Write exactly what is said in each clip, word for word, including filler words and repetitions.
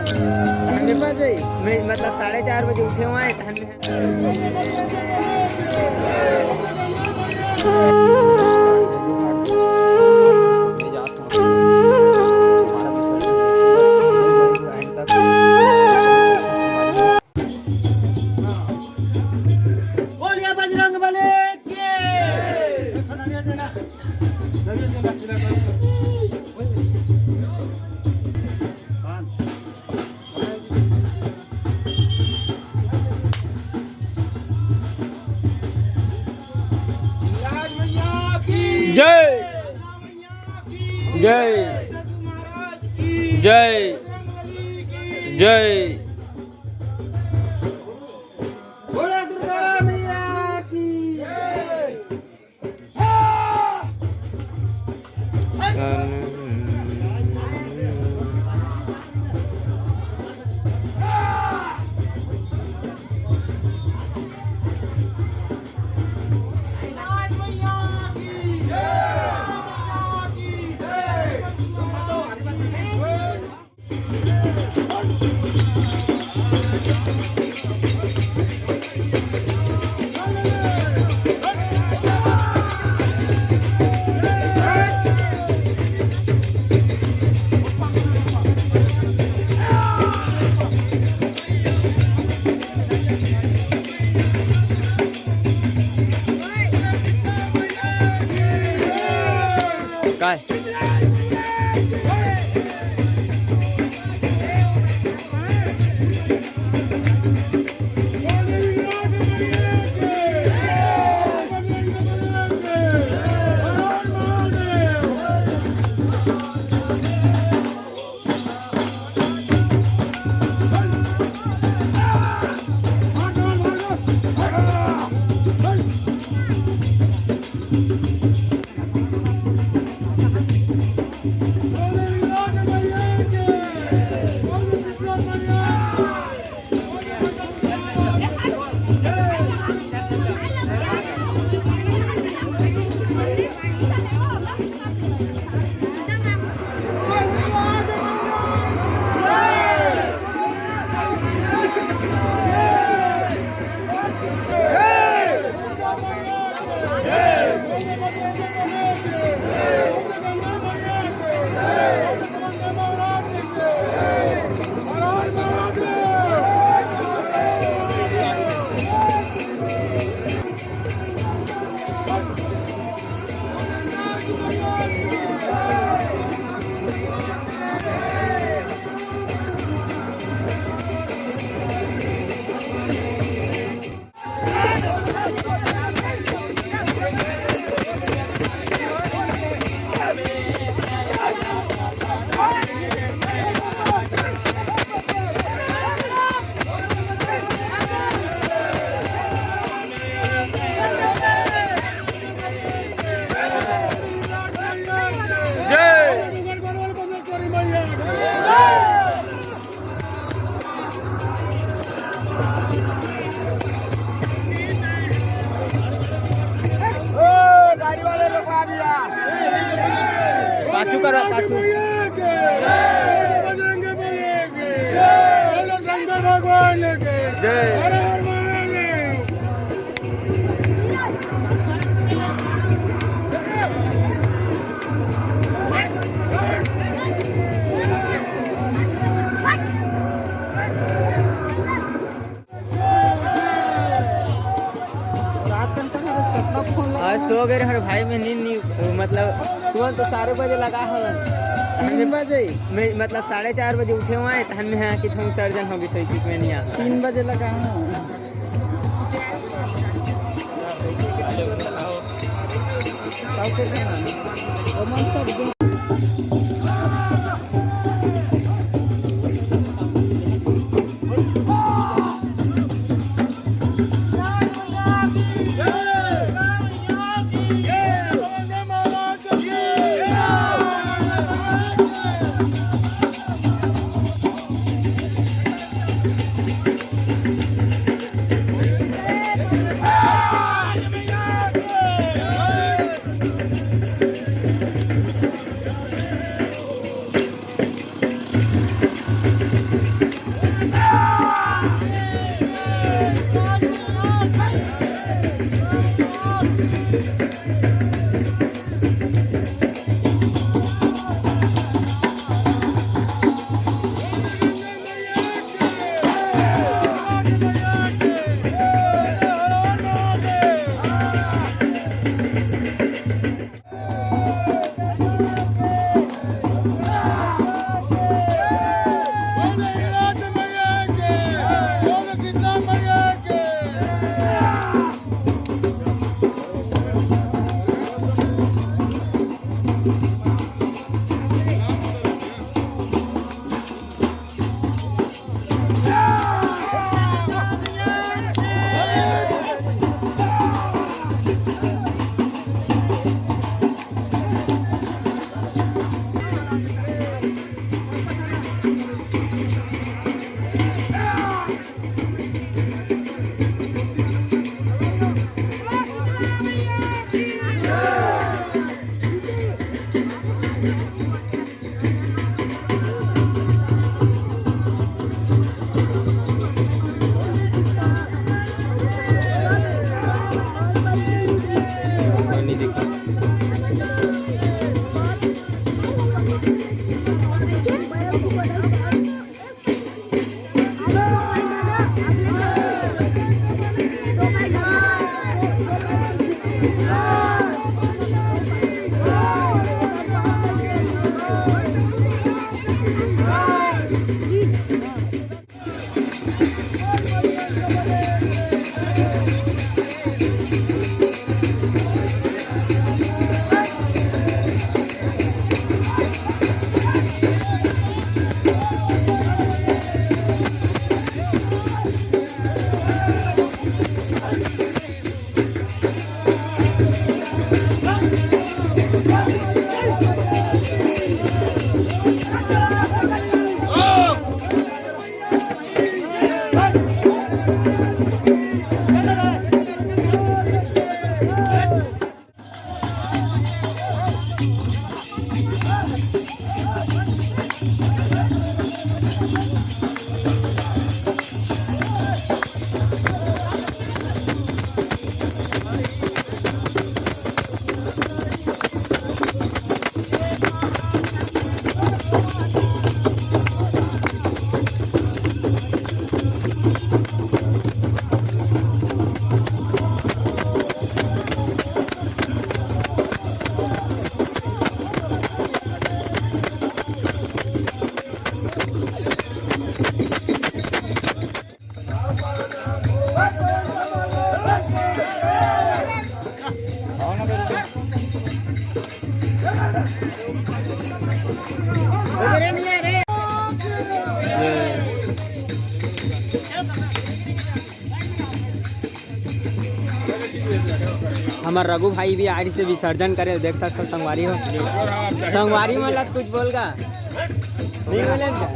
ठंडे पा जाई। मैं मतलब साढ़े चार बजे उठे हुआ है, ठंडे। बोलिए बजरंग बली की। जय। जय। जय। जय। काय? पाछू करो, पाछू। शंकर भगवान के जय। हर हर महादेव। आज सो गए हर भाई, मैं नींद नहीं, मतलब सुबह तो सारे बजे लगा हूँ। तीन बजे? मैं मतलब साढ़े चार बजे उठे हुआ है, तहन में है कि तुम सर्जन होगी, सही चीज में नहीं आ। तीन बजे लगा हूँ। हमर रघु भाई भी आइस हे विसर्जन करे, देख सकत हो संगवारी हो। संगवारी मन ला कुछ बोल गा? नहीं बोले का?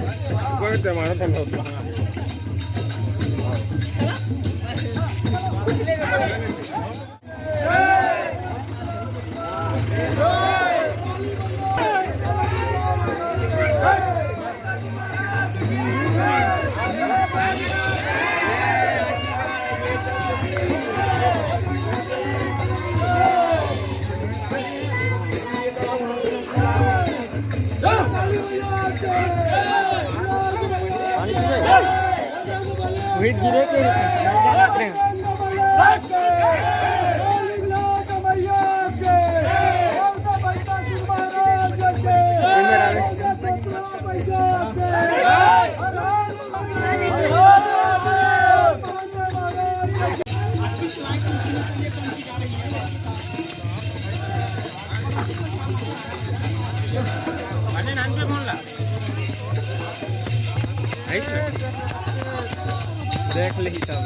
वही गिरे के देख लेही तब।